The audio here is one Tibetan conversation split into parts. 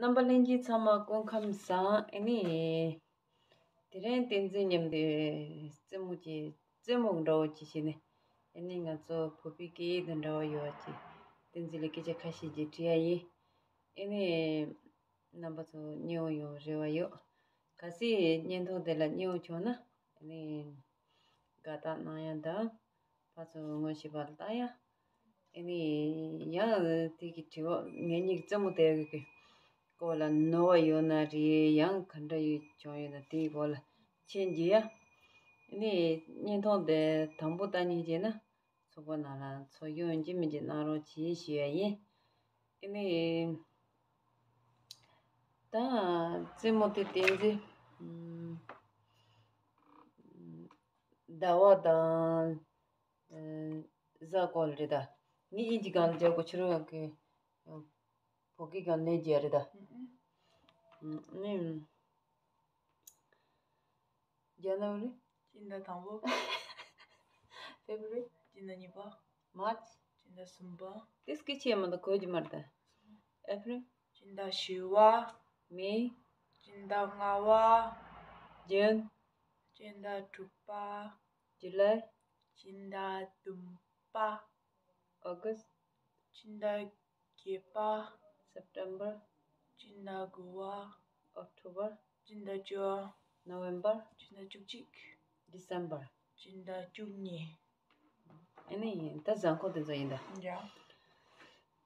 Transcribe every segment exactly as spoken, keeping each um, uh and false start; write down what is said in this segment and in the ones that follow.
རྣམ་པ་ལྷན་རྒྱས་ཚང་མ་སྐུ་ཁམས་བཟང་། ཨ་ནི། དེ་རིང་བསྟན་འཛིན་མཉམ་དུ་རྩེད་མོ་ཅིག་རྩེད་མོ་འདྲ་བོ་ཅིག་བྱས་ནས། ཨ་ནི་ང་ཚོ་བོད་པའི་སྐད་ཡིག་དང་འདྲ་བོ་ཡོད་པ་ཅིག་བསྟན་འཛིན་ལ་སྐད་ཆ་ཁ་ཤས་ཅིག་དྲི་ཡ་ཡིན། ཨ་ནི། རྣམ་པ་ཚོ་མཉེས་པོ་ཡོང་རེ་བ་ཡོད། གལ་སྲིད་བརྙན་ཐུང་དེ་ལ་མཉེས་པོ་བྱུང་ན། ཨ་ནི། དགའ་རྟགས་གནང་ཡ་དང་། ཕར་ཚུར་ངོ་ཤེས་པ་ལ་བལྟ་ཡ། ཨ་ནི། ཡང་དེ་གི་དྲི་བ་ངེད་གཉིས་ཀྱི་རྩེད་མོ་དེ་གི་སྐོར་ལ་ནོར་བ་ཡོད་ན་རེད། ཡང་ག་འདྲ་ཡོད་བྱུང་ཡོད་ན་དེའི་སྐོར་ལ་མཆན་རྒྱག་ཡ། ཨ་ནི། བརྙན་ཐུང་དེ་དང་པོ་ལྟ་མཁན་བྱས་ན། ཚོགས་པ་ནང་ལ་ཚོགས་ཡོང་ཅི་མིན་ཅི་གནང་རོགས་གྱིས་ཞུ་ཡ་ཡིན། ཨ་ནི། ད་རྩེད་མོ་དེ་བསྟན་འཛིན། ཨམ། ཟླ་བ་དང་། ཨ། གཟའ་སྐོར་རེད་ད། ངས་དབྱིན་ཇི་སྒང་ལ་རྒྱག་དགོས། ཁྱེད་རང་གི་བོད་སྐད་སྒང་ལ་རྒྱག་རེད་ད། ཨ་ནི། ཇན་ནི་ཝ་རི། སྤྱི་ཟླ་དང་པོ། ཕེབ་རུ་རི། སྤྱི་ཟླ་གཉིས་པ། མཱར་ཆི། སྤྱི་ཟླ་གསུམ་པ། དེ་སྐད་ཆ་མ་གཏོགས་གོ་རྒྱུ་མ་རེད་ད། ཨེ་པ་རིལ། སྤྱི་ཟླ་བཞི་པ། མེ། སྤྱི་ཟླ་ལྔ་པ། ཇུན། སྤྱི་ཟླ་དྲུག་པ། ཇུ་ལའི། སྤྱི་ཟླ་བདུན་པ། ཨོ་གུ་སི། སྤྱི་ཟླ་བརྒྱད་པ། སེབ་ཊེམ་པར། སྤྱི་ཟླ་དགུ་པ། ཨོག་ཊོ་བར། སྤྱི་ཟླ་བཅུ་པ། ནོ་ཝེམ་པར། སྤྱི་ཟླ་བཅུ་གཅིག། ཌི་སེམ་པར། སྤྱི་ཟླ་བཅུ་གཉིས། ཨ་ནི་ད་གཟའ་འཁོར་དེ་ཚོ་ཡིན་ད། ཡ། ཨ་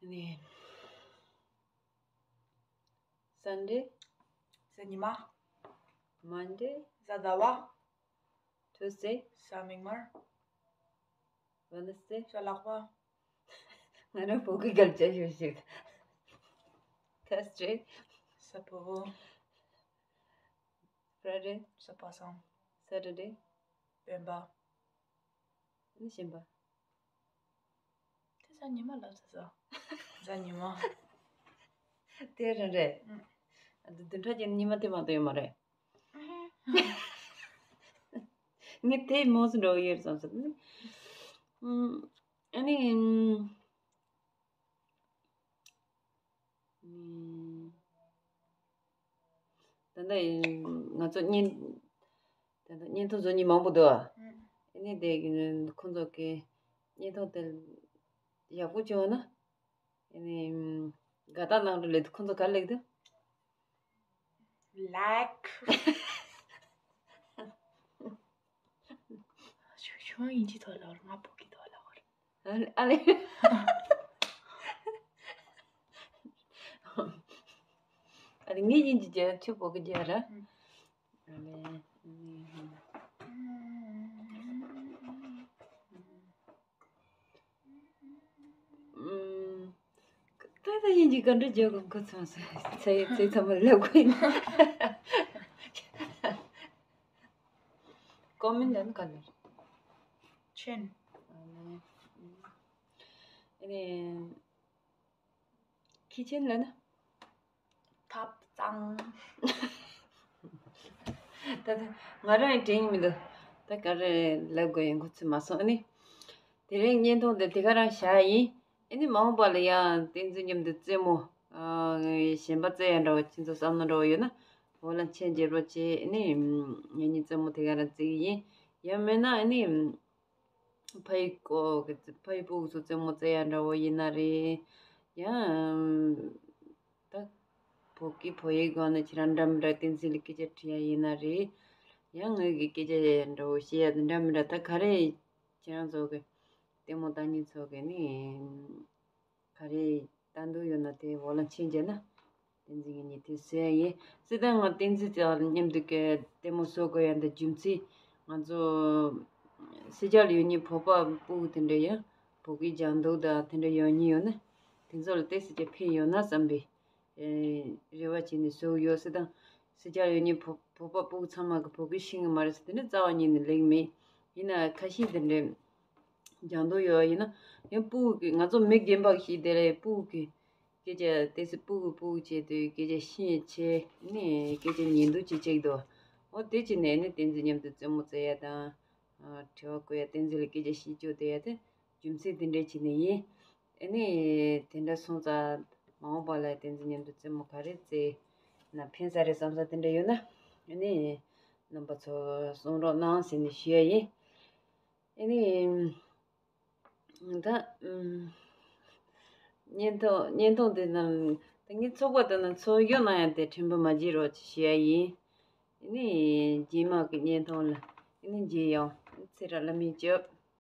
ནི། སན་ཌེ། གཟའ་ཉི་མ། མན་ཌེ། གཟའ་ཟླ་བ། ཊུ་སི་ཌེ། གཟའ་མིག་དམར། ཝེ་ནེ་སི་ཌེ། གཟའ་ལྷག་པ། ང་རང་བོད་སྐད་སྒང་ལ་བྱས་ཞུ་ཞིག་ཐར་སི་ཌེ། གཟའ་ཕུར་བུ། ཕ་རའི་ཌེ། གཟའ་པ་སངས། སེ་ཊར་ཌེ། སྤེན་པ། ཨ་ནི་གཞན་པ། དེ་གཟའ་ཉི་མ་ལབ་ཚར་སོང་། གཟའ་ཉི་མ། དེ་རང་རེད། ཨང་། ཨ། དེ་བདུན་ཕྲག་གཅིག་ཉི་མ་དེ་མ་གཏོགས་ཡོད་མ་རེད། ངས་དེ་མོ་སུ་འགྲོ་གི་ཡོད་བསམ་སོང་། ཨ་ནི། ཨམ། ད་ལྟ་ང་ཚོ་བརྙན། ད་ལྟ་བརྙན་ཐུང་བཟོ་མཁན་མང་པོ་འདུག་ཨ། ཨ་ནི་དེ་ཁོང་ཚོ་གི་བརྙན་ཐུང་དེ་ཡག་པོ་བྱུང་ན། ཨ་ནི་དགའ་རྟགས་གནང་རོགས་ལབ་དུས་ཁོང་ཚོ་ག་རེ་ལབ་ཀྱི་འདུག་ལའིཀ། ཁྱོད་ཁྱོད་དབྱིན་ཇི་ཐོག་ལབ་རོགས། ང་བོད་སྐད་ཐོག་ལབ་རོགས། ཨ་ལེ། ཨ་ལེ། ངས་དབྱིན་ཇི་བརྗོད། ཁྱོད་བོད་སྐད་རྒྱག་ར། ཨ་ལེ། ཨུམ། ད་ལྟ་དབྱིན་ཇི་ག་འདྲ་བརྗོད་དགོས་ཁོ་ཚང་སོང་། ཚེ་ཚེ་ཚང་མ་ལབ་དགོས་ཡིན། ཀོ་མེན་ལབ་ན་ག་ལབ། ཆེན། ཨ་ནི། ཁི་ཆེན་ལབ་ན། ཐབ་ཚང་། ད་ལྟ་ང་རང་ཡང་དྲན་གྱི་མི་འདུག་ད་ག་རེ་ལབ་དགོས་ཡིན་ཁོ་ཚོས་མ་གསུངས། ཨ་ནི། དེ་རིང་བརྙན་ཐུང་འདི་དེ་ག་རང་བཞག་ཡིན། ཨ་ནི་མ་འོངས་པ་ལ་ཡང་བསྟན་འཛིན་མཉམ་དུ་རྩེད་མོ། ཨ། གཞན་པ་རྩེ་ཡ་འདྲ་བོ། ཁྱེད་ཚོ་བསམ་བློ་འདྲ་བོ་ཡོད་ན་འོག་ལ་མཆན་རྒྱག་རོགས་བྱེད། ཨ་ནི་ངེད་གཉིས་རྩེད་མོ་དེ་ག་རང་རྩེ་གི་ཡིན། ཡང་མིན་ན་ཨ་ནི། ཕ་ཡི་སྐོར་གྱི། ཕ་ཡི་སྤུ་གུ་ཚོ་རྩེད་མོ་རྩེ་ཡ་འདྲ་བོ་ཡིན་ན་རེད། ཡང་། ད་བོད་སྐད་བོད་ཡིག་སྒང་ནས་ཁྱེད་རང་འདྲ་མི་འདྲ་བསྟན་འཛིན་ལ་སྐད་ཆ་དྲི་ཡ་ཡིན་ན་རེད། ཡང་ངོས་ཀྱི་སྐད་ཆ་འདྲ་བོ་བཤད་ཡ་དེ་འདྲ་མི་འདྲ། ད་ག་རེ་ཁྱེད་རང་ཚོ་གི་ལྟད་མོ་ལྟ་མཁན་ཚོ་གི་ནི། ག་རེ་ལྟ་འདོད་ཡོད་ན་དེ་འོག་ལ་མཆན་རྒྱག་ན། བསྟན་འཛིན་གྱི་ཉིན་དེ་ཟེར་ཡ་ཡིན། སྲིད་དོན་ང་བསྟན་འཛིན་ཚོ་མཉམ་དུ་གི་ལྟད་མོ་བཟོ་དགོས་ཡ་འདི་རྒྱུ་མཚན་ང་ཚོ་སེར་སྐྱ་ལ་ཡོད་མཁན་བོད་པ་སྤུ་གུ་དེ་འདྲ་ཡང་བོད་སྐད་སྦྱང་འདོད་ད་དེ་འདྲ་ཡོད་མཁན་ཡོད་ན། དེ་ཚོ་ལ་ཏོག་ཙམ་ཅིག་ཕན་ཡོད་ན་བསམ་པའི་རེ་བ་བྱས་ནས་བཟོས་ཡོད། སྲིད་དོན་སེར་སྐྱ་ལ་ཡོད་མཁན་བོད་བོད་པ་སྤུ་གུ་ཚང་མ་གི་བོད་སྐད་ཤེས་ཀྱི་མ་རེད་ཟེར་དེ་འདྲ་རྩ་བ་ཉིད་ནས་ལབ་ཀྱི་མེད། ཡིན་ན་ཁ་ཤས་དེ་འདྲ་སྦྱང་འདོད་ཡོད་ཡིན་ན། ཡང་སྤུ་གུ་གི། ང་ཚོ་མི་རྒན་པ་ཞིག་དེ་ལས་སྤུ་གུ་གི་སྐད་ཆ་ཏོག་ཙམ་སྤུ་གུ་སྤུ་གུ་བྱས་དུས་སྐད་ཆ་ཤེས་བྱས་ནས་སྐད་ཆ་ཉན་འདོད་ཅིག་བྱེད་ཀྱི་འདུག་འོ་དེ་བྱས་ནས་ནི་བསྟན་འཛིན་མཉམ་དུ་རྩེད་མོ་རྩེ་ཡ་དང་། ཨ། དྲི་བ་བཀོད་ཡ། བསྟན་འཛིན་ལ་སྐད་ཆ་བཤད་རྒྱུ་དེ་ཡ་དེ་རྒྱུ་མཚན་དེ་འདྲ་བྱས་ནས་ཡིན། ཨ་ནི་དེ་འདྲ་སོང་ཙང་ མ་འོངས་པ་ལ་དེ་ཚོ་མཉམ་དུ་རྩེད་མོ་ག་རེ་རྩེ་ན་ཕན་ས་རེད་བསམ་ས་དེ་འདྲ་ཡོད་ན་ཨ་ནི་རྣམ་པ་ཚོ་གསུང་རོགས་གནང་ཟེར་ནས་ཞུ་ཡ་ཡིན། ཨ་ནི། ད། ཨུམ། བརྙན་ཐུང་བརྙན་ཐུང་དེ་ནང་ད་ངའི་ཚོགས་པ་དེ་ནང་ཚོགས་ཡོད་ན་ཡང་དེ་དྲན་པ་མ་བརྗེད་རོགས་ཞུ་ཡ་ཡིན། ཨ་ནི་རྗེས་མ་གི་བརྙན་ཐུང་ལ་ཨ་ནི་མཇལ་ཡོང་། ཚེ་རབས་བླ་མའི་སྐྱབས།